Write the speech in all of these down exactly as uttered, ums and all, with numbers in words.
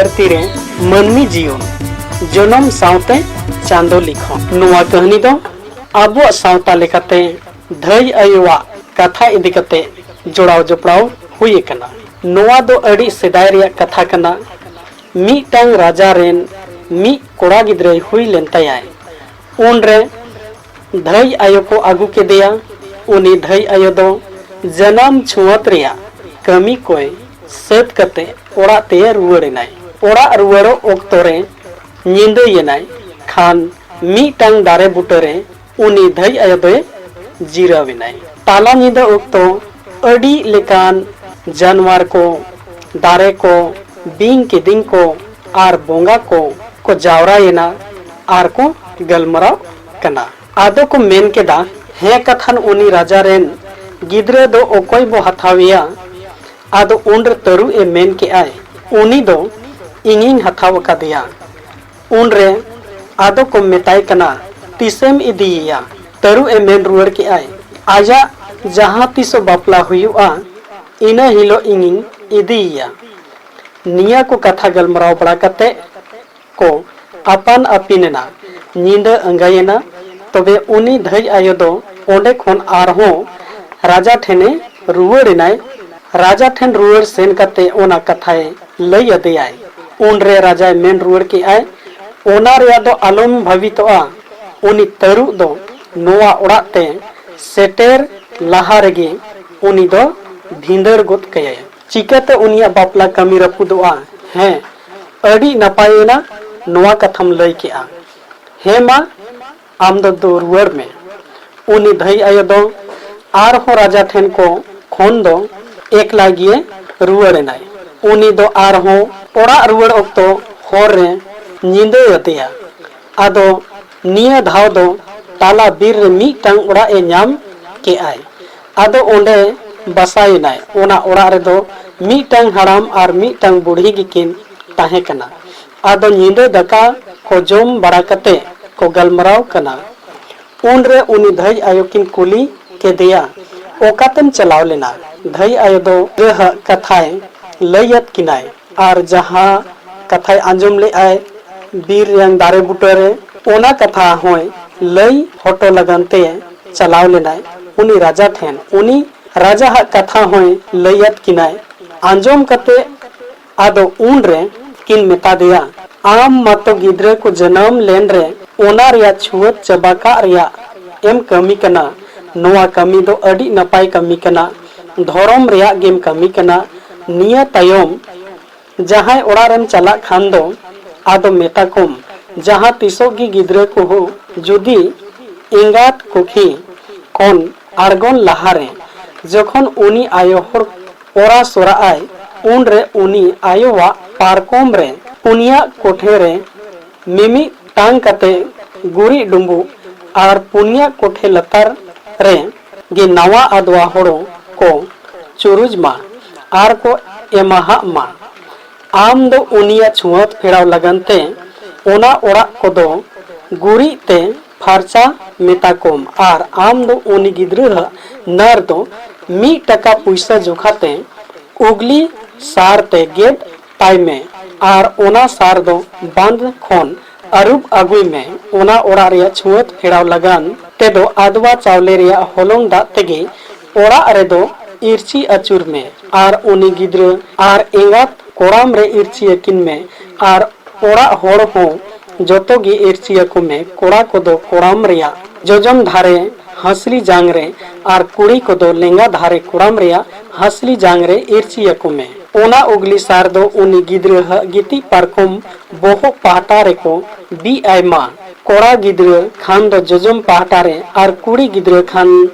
ᱫᱷᱟᱹᱨᱛᱤ ᱨᱮ ᱢᱟᱹᱱᱢᱤ ᱡᱤᱭᱚᱱ, ᱡᱚᱱᱚᱢ ᱥᱟᱶᱛᱮ ᱪᱟᱸᱫᱚ ᱞᱤᱠᱷᱚᱱ᱾ ᱱᱚᱣᱟ ᱠᱟᱹᱦᱱᱤ ᱫᱚ ᱟᱵᱚᱣᱟᱜ ᱥᱟᱶᱛᱟ ᱞᱮᱠᱟᱛᱮ ᱫᱷᱟᱹᱭ ᱟᱭᱳᱣᱟᱜ ᱠᱟᱛᱷᱟ ᱤᱫᱤ ᱠᱟᱛᱮ ᱡᱚᱲᱟᱣ ᱡᱚᱯᱲᱟᱣ ᱦᱩᱭ ᱟᱠᱟᱱᱟ᱾ ᱱᱚᱣᱟ ᱫᱚ ᱟᱹᱰᱤ ᱥᱮᱫᱟᱭ ᱨᱮᱭᱟᱜ ᱠᱟᱛᱷᱟ ᱠᱟᱱᱟ᱾ ᱢᱤᱫᱴᱟᱝ ᱨᱟᱡᱟ ᱨᱮᱱ ᱢᱤᱫ ᱠᱚᱲᱟ ᱜᱤᱫᱽᱨᱟᱹᱭ ᱦᱩᱭ ᱞᱮᱱ ᱛᱟᱭᱟᱭ᱾ ᱩᱱᱨᱮ ᱫᱷᱟᱹᱭ ᱟᱭᱳ ᱠᱚ ᱟᱹᱜᱩ ᱠᱮᱫᱮᱭᱟ᱾ ᱩᱱᱤ ᱫᱷᱟᱹᱭ ᱟᱭᱳ ᱫᱚ ᱡᱟᱱᱟᱢ ᱪᱷᱩᱣᱟᱹᱛ ᱨᱮᱭᱟᱜ ᱠᱟᱹᱢᱤ ᱠᱚᱭ ᱥᱟᱹᱛ ᱠᱟᱛᱮ ᱚᱲᱟᱜ ᱛᱮ ᱨᱩᱣᱟᱹᱲ ᱮᱱᱟᱭ᱾ ᱚᱲᱟᱜ ᱨᱩᱣᱟᱹᱲᱚᱜ ᱚᱠᱛᱚ ᱨᱮ ᱧᱤᱫᱟᱹᱭᱮᱱᱟᱭ ᱠᱷᱟᱱ ᱢᱤᱫᱴᱟᱝ ᱫᱟᱨᱮ ᱵᱩᱴᱟᱹᱨᱮ ᱩᱱᱤ ᱫᱷᱟᱹᱭ ᱟᱭᱳ ᱫᱚᱭ ᱡᱤᱨᱟᱹᱣ ᱮᱱᱟᱭ᱾ ᱛᱟᱞᱟ ᱧᱤᱫᱟᱹ ᱚᱠᱛᱚ ᱟᱹᱰᱤ ᱞᱮᱠᱟᱱ ᱡᱟᱱᱣᱟᱨ ᱠᱚ, ᱫᱟᱨᱮ ᱠᱚ, ᱵᱤᱧ ᱠᱤᱫᱤᱧ ᱠᱚ ᱟᱨ ᱵᱚᱸᱜᱟ ᱠᱚ ᱠᱚ ᱡᱟᱣᱨᱟᱭᱮᱱᱟ ᱟᱨ ᱠᱚ ᱜᱟᱞᱢᱟᱨᱟᱣ ᱠᱟᱱᱟ᱾ ᱟᱫᱚ ᱠᱚ ᱢᱮᱱ ᱠᱮᱫᱟ, ᱦᱮᱸ ᱠᱟᱛᱷᱟᱱ ᱩᱱᱤ ᱨᱟᱡᱟ ᱨᱮᱱ ᱜᱤᱫᱽᱨᱟᱹ ᱫᱚ ᱚᱠᱚᱭ ᱵᱚ ᱦᱟᱛᱟᱣᱮᱭᱟ? ᱟᱫᱚ ᱩᱱᱨᱮ ᱛᱟᱹᱨᱩᱵ ᱮ ᱢᱮᱱ ᱠᱮᱜᱼᱟᱭ, ᱩᱱᱤ ᱫᱚ ᱤᱧᱤᱧ ᱦᱟᱛᱟᱣ ᱟᱠᱟᱫᱮᱭᱟ᱾ ᱩᱱᱨᱮ ᱟᱫᱚ ᱠᱚ ᱢᱮᱛᱟᱭ ᱠᱟᱱᱟ, ᱛᱤᱥᱮᱢ ᱤᱫᱤᱭᱮᱭᱟ? ᱛᱟᱹᱨᱩᱵ ᱮ ᱢᱮᱱ ᱨᱩᱣᱟᱹᱲ ᱠᱮᱜᱼᱟᱭ, ᱟᱡᱟᱜ ᱡᱟᱦᱟᱸ ᱛᱤᱥᱚᱜ ᱵᱟᱯᱞᱟ ᱦᱩᱭᱩᱜᱼᱟ, ᱤᱱᱟᱹ ᱦᱤᱞᱳᱜ ᱤᱧᱤᱧ ᱤᱫᱤᱭᱮᱭᱟ᱾ ᱱᱤᱭᱟᱹ ᱠᱚ ᱠᱟᱛᱷᱟ ᱜᱟᱞᱢᱟᱨᱟᱣ ᱵᱟᱲᱟ ᱠᱟᱛᱮ ᱠᱚ ᱟᱯᱟᱱ ᱟᱹᱯᱤᱱ ᱮᱱᱟ᱾ ᱧᱤᱫᱟᱹ ᱟᱸᱜᱟᱭᱮᱱᱟ᱾ ᱛᱚᱵᱮ ᱩᱱᱤ ᱫᱷᱟᱹᱭ ᱟᱭᱳ ᱫᱚ ᱚᱸᱰᱮ ᱠᱷᱚᱱ ᱟᱨᱦᱚᱸ ᱨᱟᱡᱟ ᱴᱷᱮᱱᱮ ᱨᱩᱣᱟᱹᱲ ᱮᱱᱟᱭ᱾ ᱨᱟᱡᱟ ᱴᱷᱮᱱ ᱨᱩᱣᱟᱹᱲ ᱥᱮᱱ ᱠᱟᱛᱮ ᱚᱱᱟ ᱠᱟᱛᱷᱟᱭ ᱞᱟᱹᱭ ᱟᱫᱮᱭᱟᱭ᱾ ᱩᱱᱨᱮ ᱨᱟᱡᱟᱭ ᱢᱮᱱ ᱨᱩᱣᱟᱹᱲ ᱠᱮᱜᱼᱟᱭ, ᱚᱱᱟ ᱨᱮᱭᱟᱜ ᱫᱚ ᱟᱞᱚᱢ ᱵᱷᱟᱹᱵᱤᱛᱚᱜᱼᱟ᱾ ᱩᱱᱤ ᱛᱟᱹᱨᱩᱵ ᱫᱚ ᱱᱚᱣᱟ ᱚᱲᱟᱜ ᱛᱮ ᱥᱮᱴᱮᱨ ᱞᱟᱦᱟ ᱨᱮᱜᱮ ᱩᱱᱤ ᱫᱚ ᱵᱷᱤᱸᱫᱟᱹᱲ ᱜᱚᱫ ᱠᱟᱭᱟᱭ᱾ ᱪᱤᱠᱟᱹᱛᱮ ᱩᱱᱤᱭᱟᱜ ᱵᱟᱯᱞᱟ ᱠᱟᱹᱢᱤ ᱨᱟᱹᱯᱩᱫᱚᱜᱼᱟ? ᱦᱮᱸ, ᱟᱹᱰᱤ ᱱᱟᱯᱟᱭᱮᱱᱟ ᱱᱚᱣᱟ ᱠᱟᱛᱷᱟᱢ ᱞᱟᱹᱭ ᱠᱮᱜᱼᱟ᱾ ᱦᱮᱸ ᱢᱟ, ᱟᱢ ᱫᱚ ᱫᱩ ᱨᱩᱣᱟᱹᱲ ᱢᱮ᱾ ᱩᱱᱤ ᱫᱷᱟᱹᱭ ᱟᱭᱳ ᱫᱚ ᱟᱨᱦᱚᱸ ᱨᱟᱡᱟ ᱴᱷᱮᱱ ᱠᱚ ᱠᱷᱚᱱ ᱫᱚ ᱮᱠᱞᱟ ᱜᱮ ᱨᱩᱣᱟᱹᱲ ᱮᱱᱟᱭ᱾ ᱩᱱᱤ ᱫᱚ ᱟᱨᱦᱚᱸ ᱚᱲᱟᱜ ᱨᱩᱣᱟᱹᱲ ᱚᱠᱛᱚ ᱦᱚᱨ ᱨᱮ ᱧᱤᱫᱟᱹ ᱟᱫᱮᱭᱟ᱾ ᱟᱫᱚ ᱱᱤᱭᱟᱹ ᱫᱷᱟᱣ ᱫᱚ ᱛᱟᱞᱟ ᱵᱤᱨ ᱨᱮ ᱢᱤᱫᱴᱟᱝ ᱚᱲᱟᱜ ᱮ ᱧᱟᱢ ᱠᱮᱜᱼᱟᱭ᱾ ᱟᱫᱚ ᱚᱸᱰᱮ ᱵᱟᱥᱟᱭᱮᱱᱟᱭ᱾ ᱚᱱᱟ ᱚᱲᱟᱜ ᱨᱮᱫᱚ ᱢᱤᱫᱴᱟᱝ ᱦᱟᱲᱟᱢ ᱟᱨ ᱢᱤᱫᱴᱟᱝ ᱵᱩᱲᱦᱤ ᱜᱮᱠᱤᱱ ᱛᱟᱦᱮᱸ ᱠᱟᱱᱟ᱾ ᱟᱫᱚ ᱧᱤᱫᱟᱹ ᱫᱟᱠᱟ ᱠᱚ ᱡᱚᱢ ᱵᱟᱲᱟ ᱠᱟᱛᱮ ᱠᱚ ᱜᱟᱞᱢᱟᱨᱟᱣ ᱠᱟᱱᱟ᱾ ᱩᱱᱨᱮ ᱩᱱᱤ ᱫᱷᱟᱹᱭ ᱟᱭᱳ ᱠᱤᱱ ᱠᱩᱞᱤ ᱠᱮᱫᱮᱭᱟ, ᱚᱠᱟᱛᱮᱢ ᱪᱟᱞᱟᱣ ᱞᱮᱱᱟ? ᱫᱷᱟᱹᱭ ᱟᱭᱳ ᱫᱚ ᱜᱤᱫᱽᱨᱟᱹ ᱦᱟᱜ ᱠᱟᱛᱷᱟᱭ ᱞᱟᱹᱭᱟᱫ ᱠᱤᱱᱟᱭ ᱟᱨ ᱡᱟᱦᱟᱸ ᱠᱟᱛᱷᱟᱭ ᱟᱸᱡᱚᱢ ᱞᱮᱫᱼᱟᱭ ᱵᱤᱨ ᱨᱮᱭᱟᱝ ᱫᱟᱨᱮ ᱵᱩᱴᱟᱹᱨᱮ᱾ ᱚᱱᱟ ᱠᱟᱛᱷᱟ ᱦᱚᱸᱭ ᱞᱟᱹᱭ ᱦᱚᱴᱚ ᱞᱟᱹᱜᱤᱫ ᱛᱮ ᱪᱟᱞᱟᱣ ᱞᱮᱱᱟᱭ ᱩᱱᱤ ᱨᱟᱡᱟ ᱴᱷᱮᱱ᱾ ᱩᱱᱤ ᱨᱟᱡᱟᱣᱟᱜ ᱠᱟᱛᱷᱟ ᱦᱚᱸᱭ ᱞᱟᱹᱭᱟᱫ ᱠᱤᱱᱟᱭ᱾ ᱟᱸᱡᱚᱢ ᱠᱟᱛᱮ ᱟᱫᱚ ᱩᱱᱨᱮ ᱠᱤᱱ ᱢᱮᱛᱟ ᱫᱮᱭᱟ, ᱟᱢ ᱢᱟᱛᱚ ᱜᱤᱫᱽᱨᱟᱹ ᱠᱚ ᱡᱟᱱᱟᱢ ᱞᱮᱱ ᱨᱮ ᱚᱱᱟ ᱨᱮᱭᱟᱜ ᱪᱷᱩᱣᱟᱹᱛ ᱪᱟᱵᱟ ᱠᱟᱜ ᱨᱮᱭᱟᱜ ᱮᱢ ᱠᱟᱹᱢᱤ ᱠᱟᱱᱟ᱾ ᱱᱚᱣᱟ ᱠᱟᱹᱢᱤ ᱫᱚ ᱟᱹᱰᱤ ᱱᱟᱯᱟᱭ ᱠᱟᱹᱢᱤ ᱠᱟᱱᱟ, ᱫᱷᱚᱨᱚᱢ ᱨᱮᱭᱟᱜ ᱜᱮᱢ ᱠᱟᱹᱢᱤ ᱠᱟᱱᱟ᱾ ᱱᱤᱭᱟᱹ ᱛᱟᱭᱚᱢ ᱡᱟᱦᱟᱸᱭ ᱚᱲᱟᱜ ᱨᱮᱢ ᱪᱟᱞᱟᱜ ᱠᱷᱟᱱ ᱫᱚ ᱟᱫᱚ ᱢᱮᱛᱟ ᱠᱚᱢ, ᱡᱟᱦᱟᱸ ᱛᱤᱥᱚᱜ ᱜᱮ ᱜᱤᱫᱽᱨᱟᱹ ᱠᱚᱦᱚᱸ ᱡᱩᱫᱤ ᱮᱸᱜᱟᱛ ᱠᱩᱠᱷᱤ ᱠᱷᱚᱱ ᱟᱬᱜᱚᱱ ᱞᱟᱦᱟᱨᱮ ᱡᱚᱠᱷᱚᱱ ᱩᱱᱤ ᱟᱭᱳ ᱦᱚᱲ ᱚᱨᱟ ᱥᱚᱨᱟᱜ ᱟᱭ, ᱩᱱᱨᱮ ᱩᱱᱤ ᱟᱭᱳᱣᱟᱜ ᱯᱟᱨᱠᱚᱢ ᱨᱮ ᱯᱩᱱᱭᱟᱜ ᱠᱚᱴᱷᱮ ᱨᱮ ᱢᱤᱢᱤᱫᱴᱟᱝ ᱠᱟᱛᱮ ᱜᱩᱨᱤᱡ ᱰᱩᱸᱵᱩᱜ ᱟᱨ ᱯᱩᱱᱭᱟᱜ ᱠᱚᱴᱷᱮ ᱞᱟᱛᱟᱨ ᱨᱮ ᱜᱮ ᱱᱟᱣᱟ ᱟᱫᱣᱟ ᱦᱳᱲᱳ ᱠᱚ ᱪᱩᱨᱩᱡ ᱢᱟ ᱟᱨ ᱠᱚ ᱮᱢᱟᱦᱟᱜ ᱢᱟ᱾ ᱟᱢ ᱫᱚ ᱩᱱᱤᱭᱟᱜ ᱪᱷᱩᱣᱟᱹᱛ ᱯᱷᱮᱲᱟᱣ ᱞᱟᱹᱜᱤᱫ ᱛᱮ ᱚᱱᱟ ᱚᱲᱟᱜ ᱠᱚᱫᱚ ᱜᱩᱨᱤᱡ ᱛᱮ ᱯᱷᱟᱨᱪᱟ ᱢᱮᱛᱟ ᱠᱚᱢ, ᱟᱨ ᱟᱢ ᱫᱚ ᱩᱱᱤ ᱜᱤᱫᱽᱨᱟᱹᱣᱟᱜ ᱱᱟᱨ ᱫᱚ ᱢᱤᱫ ᱴᱟᱠᱟ ᱯᱩᱭᱥᱟᱹ ᱡᱚᱠᱷᱟᱛᱮ ᱩᱜᱽᱞᱤ ᱥᱟᱨ ᱛᱮ ᱜᱮᱫ ᱛᱟᱭ ᱢᱮ, ᱟᱨ ᱚᱱᱟ ᱥᱟᱨ ᱫᱚ ᱵᱟᱸᱫ ᱠᱷᱚᱱ ᱟᱹᱨᱩᱵ ᱟᱹᱜᱩᱭ ᱢᱮ᱾ ᱚᱱᱟ ᱚᱲᱟᱜ ᱨᱮᱭᱟᱜ ᱪᱷᱩᱣᱟᱹᱛ ᱯᱷᱮᱲᱟᱣ ᱞᱟᱹᱜᱤᱫ ᱛᱮᱫᱚ ᱟᱫᱣᱟ ᱪᱟᱣᱞᱮ ᱨᱮᱭᱟᱜ ᱦᱚᱞᱚᱝ ᱫᱟᱜ ᱛᱮᱜᱮ ᱚᱲᱟᱜ ᱨᱮᱫᱚ ᱤᱨᱪᱤ ᱟᱹᱪᱩᱨ ᱢᱮ, ᱟᱨ ᱩᱱᱤ ᱜᱤᱫᱽᱨᱟᱹ ᱟᱨ ᱮᱸᱜᱟᱛ ᱠᱚᱲᱟᱢ ᱨᱮ ᱤᱨᱪᱤ ᱟᱹᱠᱤᱱ ᱢᱮ, ᱟᱨ ᱚᱲᱟᱜ ᱦᱚᱲ ᱦᱚᱸ ᱡᱚᱛᱚ ᱜᱮ ᱤᱨᱪᱤ ᱟᱠᱚ ᱢᱮ᱾ ᱠᱚᱲᱟ ᱠᱚᱫᱚ ᱠᱚᱲᱟᱢ ᱨᱮᱭᱟᱜ ᱡᱚᱡᱚᱢ ᱫᱷᱟᱨᱮ ᱦᱟᱸᱥᱞᱤ ᱡᱟᱝ ᱨᱮ, ᱟᱨ ᱠᱩᱲᱤ ᱠᱚᱫᱚ ᱞᱮᱸᱜᱟ ᱫᱷᱟᱨᱮ ᱠᱚᱲᱟᱢ ᱨᱮᱭᱟᱜ ᱦᱟᱸᱥᱞᱤ ᱡᱟᱝ ᱨᱮ ᱤᱨᱪᱤ ᱟᱠᱚ ᱢᱮ᱾ ᱚᱱᱟ ᱩᱜᱽᱞᱤ ᱥᱟᱨ ᱫᱚ ᱩᱱᱤ ᱜᱤᱫᱽᱨᱟᱹᱣᱟᱜ ᱜᱤᱛᱤᱡ ᱯᱟᱨᱠᱚᱢ ᱵᱚᱦᱚᱜ ᱯᱟᱦᱴᱟ ᱨᱮᱠᱚ ᱵᱤᱫ ᱟᱭ ᱢᱟ᱾ ᱠᱚᱲᱟ ᱜᱤᱫᱽᱨᱟᱹ ᱠᱷᱟᱱ ᱫᱚ ᱡᱚᱡᱚᱢ ᱯᱟᱦᱴᱟ ᱨᱮ, ᱟᱨ ᱠᱩᱲᱤ ᱜᱤᱫᱽᱨᱟᱹ ᱠᱷᱟᱱ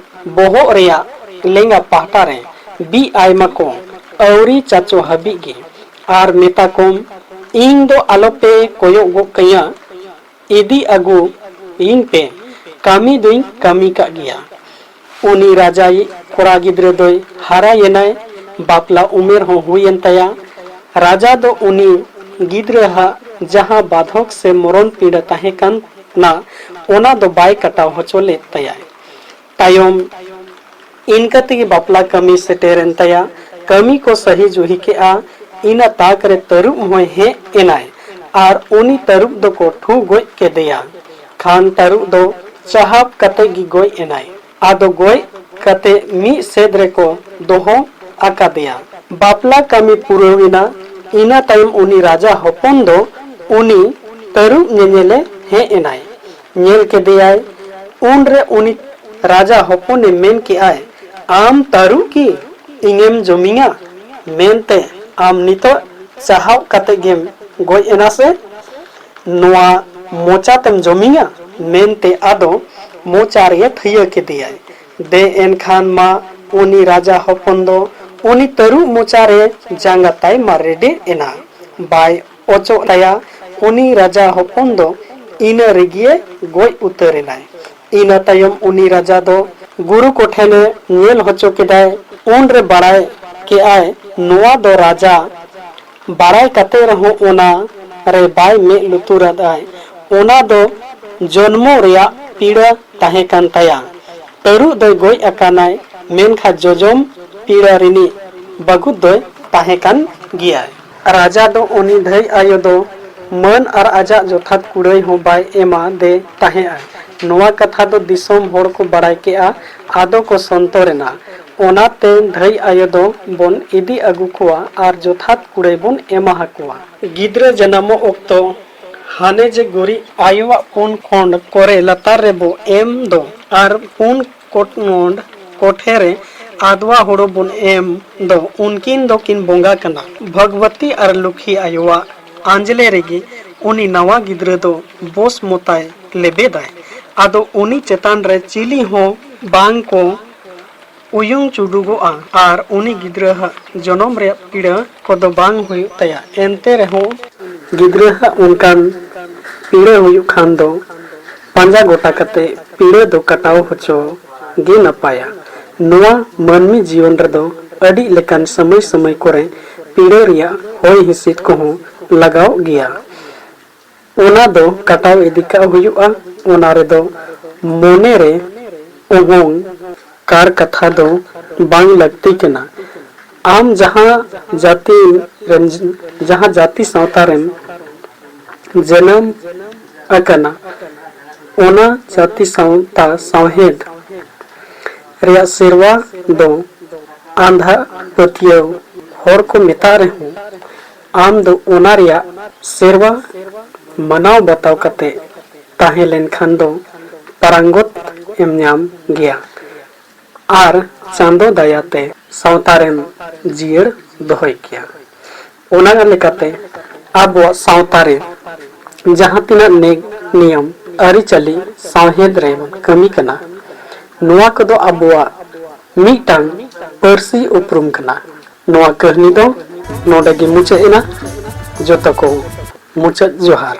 ᱵᱚᱦᱚᱜ ᱨᱮᱭᱟᱜ ᱞᱮᱸᱜᱟ ᱯᱟᱦᱴᱟ ᱨᱮ ᱵᱤᱫ ᱟᱭ ᱢᱟᱠᱚ, ᱟᱹᱣᱨᱤ ᱪᱟᱪᱚ ᱦᱟᱹᱵᱤᱡ ᱜᱮ᱾ ᱟᱨ ᱢᱮᱛᱟ ᱠᱚᱢ, ᱤᱧ ᱫᱚ ᱟᱞᱚᱯᱮ ᱠᱚᱭᱚᱜ ᱜᱚᱜ ᱠᱟᱹᱧᱟ, ᱤᱫᱤ ᱟᱹᱜᱩ ᱤᱧ ᱯᱮ, ᱠᱟᱹᱢᱤ ᱫᱚᱧ ᱠᱟᱹᱢᱤ ᱠᱟᱜ ᱜᱮᱭᱟ᱾ ᱩᱱᱤ ᱨᱟᱡᱟᱭᱤᱡ ᱠᱚᱲᱟ ᱜᱤᱫᱽᱨᱟᱹ ᱫᱚᱭ ᱦᱟᱨᱟᱭᱮᱱᱟᱭ, ᱵᱟᱯᱞᱟ ᱩᱢᱮᱨ ᱦᱚᱸ ᱦᱩᱭᱮᱱ ᱛᱟᱭᱟ᱾ ᱨᱟᱡᱟ ᱫᱚ ᱩᱱᱤ ᱜᱤᱫᱽᱨᱟᱹᱣᱟᱜ ᱡᱟᱦᱟᱸ ᱵᱟᱫᱷᱚᱠ ᱥᱮ ᱢᱚᱨᱚᱱ ᱯᱤᱸᱰᱟᱹ ᱛᱟᱦᱮᱸ ᱠᱟᱱᱟ, ᱚᱱᱟ ᱫᱚ ᱵᱟᱭ ᱠᱟᱴᱟᱣ ᱦᱚᱪᱚ ᱞᱮᱫ ᱛᱟᱭᱟ᱾ ᱛᱟᱭᱚᱢ ᱤᱱᱠᱟᱹ ᱛᱮᱜᱮ ᱵᱟᱯᱞᱟ ᱠᱟᱹᱢᱤ ᱥᱮᱴᱮᱨᱮᱱ ᱛᱟᱭᱟ᱾ ᱠᱟᱹᱢᱤ ᱠᱚ ᱥᱟᱹᱦᱤ ᱡᱩᱦᱤ ᱠᱮᱜᱼᱟ᱾ ᱤᱱᱟᱹ ᱛᱟᱠ ᱨᱮ ᱛᱟᱹᱨᱩᱵ ᱦᱚᱸᱭ ᱦᱮᱡ ᱮᱱᱟᱭ ᱟᱨ ᱩᱱᱤ ᱛᱟᱹᱨᱩᱵ ᱫᱚᱠᱚ ᱴᱷᱩ ᱜᱚᱡ ᱠᱮᱫᱮᱭᱟ᱾ ᱠᱷᱟᱱ ᱛᱟᱹᱨᱩᱵ ᱫᱚ ᱪᱟᱦᱟᱵ ᱠᱟᱛᱮ ᱜᱮ ᱜᱚᱡ ᱮᱱᱟᱭ᱾ ᱟᱫᱚ ᱜᱚᱡ ᱠᱟᱛᱮ ᱢᱤᱫ ᱥᱮᱫ ᱨᱮᱠᱚ ᱫᱚᱦᱚ ᱟᱠᱟᱫᱮᱭᱟ᱾ ᱵᱟᱯᱞᱟ ᱠᱟᱹᱢᱤ ᱯᱩᱨᱟᱹᱣ ᱮᱱᱟ᱾ ᱤᱱᱟᱹ ᱛᱟᱭᱚᱢ ᱩᱱᱤ ᱨᱟᱡᱟ ᱦᱚᱯᱚᱱ ᱫᱚ ᱩᱱᱤ ᱛᱟᱹᱨᱩᱵ ᱧᱮᱧᱮᱞᱮ ᱦᱮᱡ ᱮᱱᱟᱭ᱾ ᱧᱮᱞ ᱠᱮᱫᱮᱭᱟᱭ᱾ ᱩᱱᱨᱮ ᱩᱱᱤ ᱨᱟᱡᱟ ᱦᱚᱯᱚᱱᱮ ᱢᱮᱱ ᱠᱮᱜᱼᱟᱭ, "ᱟᱢ ᱛᱟᱹᱨᱩᱵ ᱠᱤ ᱤᱧᱮᱢ ᱡᱚᱢᱤᱧᱟ ᱢᱮᱱᱛᱮ ᱟᱢ ᱱᱤᱛᱚᱜ ᱪᱟᱦᱟᱣ ᱠᱟᱛᱮ ᱜᱮᱢ ᱜᱚᱡ ᱮᱱᱟ ᱥᱮ? ᱱᱚᱣᱟ ᱢᱚᱪᱟ ᱛᱮᱢ ᱡᱚᱢᱤᱧᱟ?" ᱢᱮᱱᱛᱮ ᱟᱫᱚ ᱢᱚᱪᱟ ᱨᱮᱭᱮ ᱛᱷᱟᱹᱭᱟᱹ ᱠᱮᱫᱮᱭᱟᱭ᱾ ᱫᱮ ᱮᱱᱠᱷᱟᱱ ᱢᱟ ᱩᱱᱤ ᱨᱟᱡᱟ ᱦᱚᱯᱚᱱ ᱫᱚ ᱩᱱᱤ ᱛᱟᱹᱨᱩᱵ ᱢᱚᱪᱟ ᱨᱮ ᱡᱟᱸᱜᱟ ᱛᱟᱭ ᱢᱟ ᱨᱮᱰᱮᱫ ᱮᱱᱟ, ᱵᱟᱭ ᱚᱪᱚᱜ ᱛᱟᱭᱟ᱾ ᱩᱱᱤ ᱨᱟᱡᱟ ᱦᱚᱯᱚᱱ ᱫᱚ ᱤᱱᱟᱹ ᱨᱮᱜᱮ ᱜᱚᱡ ᱩᱛᱟᱹᱨ ᱮᱱᱟᱭ᱾ ᱤᱱᱟᱹ ᱛᱟᱭᱚᱢ ᱩᱱᱤ ᱨᱟᱡᱟ ᱫᱚ ᱜᱩᱨᱩ ᱠᱚᱴᱷᱮᱱᱮ ᱧᱮᱞ ᱦᱚᱪᱚ ᱠᱮᱫᱟᱭ᱾ ᱩᱱᱨᱮ ᱵᱟᱲᱟᱭ ᱠᱮᱜᱼᱟᱭ, ᱱᱚᱣᱟ ᱫᱚ ᱨᱟᱡᱟ ᱵᱟᱲᱟᱭ ᱠᱟᱛᱮ ᱨᱮᱦᱚᱸ ᱚᱱᱟ ᱨᱮ ᱵᱟᱭ ᱢᱮᱫ ᱞᱩᱛᱩᱨᱟᱫᱟᱭ᱾ ᱚᱱᱟ ᱫᱚ ᱡᱚᱱᱢᱚ ᱨᱮᱭᱟᱜ ᱯᱤᱲᱟ ᱛᱟᱦᱮᱸ ᱠᱟᱱ ᱛᱟᱭᱟ᱾ ᱛᱟᱹᱨᱩᱵ ᱫᱚᱭ ᱜᱚᱡ ᱟᱠᱟᱱᱟᱭ, ᱢᱮᱱᱠᱷᱟᱱ ᱡᱚᱡᱚᱢ ᱯᱤᱲᱟ ᱨᱤᱱᱤᱡ ᱵᱟᱹᱜᱩᱫ ᱫᱚᱭ ᱛᱟᱦᱮᱸ ᱠᱟᱱ ᱜᱮᱭᱟᱭ᱾ ᱨᱟᱡᱟ ᱫᱚ ᱩᱱᱤ ᱫᱷᱟᱹᱭ ᱟᱭᱳ ᱫᱚ ᱢᱟᱹᱱ ᱟᱨ ᱟᱡᱟᱜ ᱡᱚᱛᱷᱟᱛ ᱠᱩᱲᱟᱹᱭ ᱦᱚᱸ ᱵᱟᱭ ᱮᱢᱟ ᱫᱮ ᱛᱟᱦᱮᱸᱫ᱾ ᱱᱚᱣᱟ ᱠᱟᱛᱷᱟ ᱫᱚ ᱫᱤᱥᱚᱢ ᱦᱚᱲ ᱠᱚ ᱵᱟᱲᱟᱭ ᱠᱮᱜᱼᱟ, ᱟᱫᱚ ᱠᱚ ᱥᱚᱱᱛᱚᱨ ᱮᱱᱟ᱾ ᱚᱱᱟᱛᱮ ᱫᱷᱟᱹᱭ ᱟᱭᱳ ᱫᱚ ᱵᱚᱱ ᱤᱫᱤ ᱟᱹᱜᱩ ᱠᱚᱣᱟ ᱟᱨ ᱡᱚᱛᱷᱟᱛ ᱠᱩᱲᱟᱹᱭ ᱵᱚᱱ ᱮᱢᱟ ᱦᱟᱠᱚᱣᱟ᱾ ᱜᱤᱫᱽᱨᱟᱹ ᱡᱟᱱᱟᱢᱚᱜ ᱚᱠᱛᱚ ᱦᱟᱱᱮ ᱡᱮ ᱜᱩᱨᱤᱡ ᱟᱭᱳᱣᱟᱜ ᱯᱩᱱ ᱠᱷᱚᱸᱰ ᱠᱚᱨᱮ ᱞᱟᱛᱟᱨ ᱨᱮᱵᱚ ᱮᱢ ᱫᱚ ᱟᱨ ᱯᱩᱱ ᱠᱚᱴᱱᱚᱰ ᱠᱚᱴᱷᱮ ᱨᱮ ᱟᱫᱽᱣᱟ ᱦᱳᱲᱳ ᱵᱚᱱ ᱮᱢ ᱫᱚ, ᱩᱱᱠᱤᱱ ᱫᱚᱠᱤᱱ ᱵᱚᱸᱜᱟ ᱠᱟᱱᱟ᱾ ᱵᱷᱚᱜᱽᱵᱚᱛᱤ ᱟᱨ ᱞᱩᱠᱷᱤ ᱟᱭᱳᱣᱟᱜ ᱟᱸᱡᱽᱞᱮ ᱨᱮᱜᱮ ᱩᱱᱤ ᱱᱟᱣᱟ ᱜᱤᱫᱽᱨᱟᱹ ᱫᱚ ᱵᱚᱥ ᱢᱚᱛᱟᱭ ᱞᱮᱵᱮᱫᱟᱭ᱾ ᱟᱫᱚ ᱩᱱᱤ ᱪᱮᱛᱟᱱ ᱨᱮ ᱪᱤᱞᱤ ᱦᱚᱸ ᱵᱟᱝ ᱠᱚ ᱩᱭᱩᱝ ᱪᱩᱰᱩᱜᱚᱜᱼᱟ ᱟᱨ ᱩᱱᱤ ᱜᱤᱫᱽᱨᱟᱹᱣᱟᱜ ᱡᱚᱱᱚᱢ ᱨᱮᱭᱟᱜ ᱯᱤᱲᱟᱹ ᱠᱚᱫᱚ ᱵᱟᱝ ᱦᱩᱭᱩᱜ ᱛᱟᱭᱟ᱾ ᱮᱱᱛᱮ ᱨᱮᱦᱚᱸ ᱜᱤᱫᱽᱨᱟᱹᱣᱟᱜ ᱚᱱᱠᱟᱱ ᱯᱤᱲᱟᱹ ᱦᱩᱭᱩᱜ ᱠᱷᱟᱱ ᱫᱚ ᱯᱟᱸᱡᱟ ᱜᱚᱴᱟ ᱠᱟᱛᱮ ᱯᱤᱲᱟᱹ ᱫᱚ ᱠᱟᱴᱟᱣ ᱦᱚᱪᱚ ᱜᱮ ᱱᱟᱯᱟᱭᱟ᱾ ᱱᱚᱣᱟ ᱢᱟᱹᱱᱢᱤ ᱡᱤᱭᱚᱱ ᱨᱮᱫᱚ ᱟᱹᱰᱤ ᱞᱮᱠᱟᱱ ᱥᱚᱢᱚᱭ ᱥᱚᱢᱚᱭ ᱠᱚᱨᱮ ᱯᱤᱲᱟᱹ ᱨᱮᱭᱟᱜ ᱦᱚᱭ ᱦᱤᱸᱥᱤᱫ ᱠᱚᱦᱚᱸ ᱞᱟᱜᱟᱣᱚᱜ ᱜᱮᱭᱟ᱾ ᱚᱱᱟ ᱫᱚ ᱠᱟᱴᱟᱣ ᱤᱫᱤ ᱠᱟᱜ ᱦᱩᱭᱩᱜᱼᱟ᱾ ᱚᱱᱟ ᱨᱮᱫᱚ ᱢᱚᱱᱮ ᱨᱮ ᱚᱦᱚᱝ ᱠᱟᱨ ᱠᱟᱛᱷᱟ ᱫᱚ ᱵᱟᱝ ᱞᱟᱹᱠᱛᱤ ᱠᱟᱱᱟ᱾ ᱟᱢ ᱡᱟᱦᱟᱸ ᱡᱟᱹᱛᱤ ᱨᱮᱱ, ᱡᱟᱦᱟᱸ ᱡᱟᱹᱛᱤ ᱥᱟᱶᱛᱟ ᱨᱮᱢ ᱡᱟᱱᱟᱢ ᱟᱠᱟᱱᱟ, ᱚᱱᱟ ᱡᱟᱹᱛᱤ ᱥᱟᱶᱛᱟ ᱥᱟᱶᱦᱮᱫ ᱨᱮᱭᱟᱜ ᱥᱮᱨᱣᱟ ᱫᱚ ᱟᱸᱫᱷᱟ ᱯᱟᱹᱛᱭᱟᱹᱣ ᱦᱚᱲ ᱠᱚ ᱢᱮᱛᱟᱜ ᱨᱮᱦᱚᱸ, ᱟᱢ ᱫᱚ ᱚᱱᱟ ᱨᱮᱭᱟᱜ ᱥᱮᱨᱣᱟ ᱢᱟᱱᱟᱣ ᱵᱟᱛᱟᱣ ᱠᱟᱛᱮ ᱛᱟᱦᱮᱸ ᱞᱮᱱᱠᱷᱟᱱ ᱫᱚ ᱯᱟᱨᱟᱝᱜᱚᱛ ᱮᱢ ᱧᱟᱢ ᱜᱮᱭᱟ ᱟᱨ ᱪᱟᱸᱫᱚ ᱫᱟᱭᱟᱛᱮ ᱥᱟᱶᱛᱟ ᱨᱮᱢ ᱡᱤᱭᱟᱹᱲ ᱫᱚᱦᱚᱭ ᱜᱮᱭᱟ᱾ ᱚᱱᱟ ᱞᱮᱠᱟᱛᱮ ᱟᱵᱚᱣᱟᱜ ᱥᱟᱶᱛᱟ ᱨᱮ ᱡᱟᱦᱟᱸ ᱛᱤᱱᱟᱹᱜ ᱱᱮᱠ ᱱᱤᱭᱚᱢ ᱟᱹᱨᱤᱪᱟᱹᱞᱤ ᱥᱟᱶᱦᱮᱫ ᱨᱮ ᱠᱟᱹᱢᱤ ᱠᱟᱱᱟ, ᱱᱚᱣᱟ ᱠᱚᱫᱚ ᱟᱵᱚᱣᱟᱜ ᱢᱤᱫᱴᱟᱝ ᱯᱟᱹᱨᱥᱤ ᱩᱯᱨᱩᱢ ᱠᱟᱱᱟ᱾ ᱱᱚᱣᱟ ᱠᱟᱹᱦᱱᱤ ᱫᱚ ᱱᱚᱰᱮ ᱜᱮ ᱢᱩᱪᱟᱹᱫ ᱮᱱᱟ᱾ ᱡᱚᱛᱚ ᱠᱚ ᱢᱩᱪᱟᱹᱫ ᱡᱚᱦᱟᱨ᱾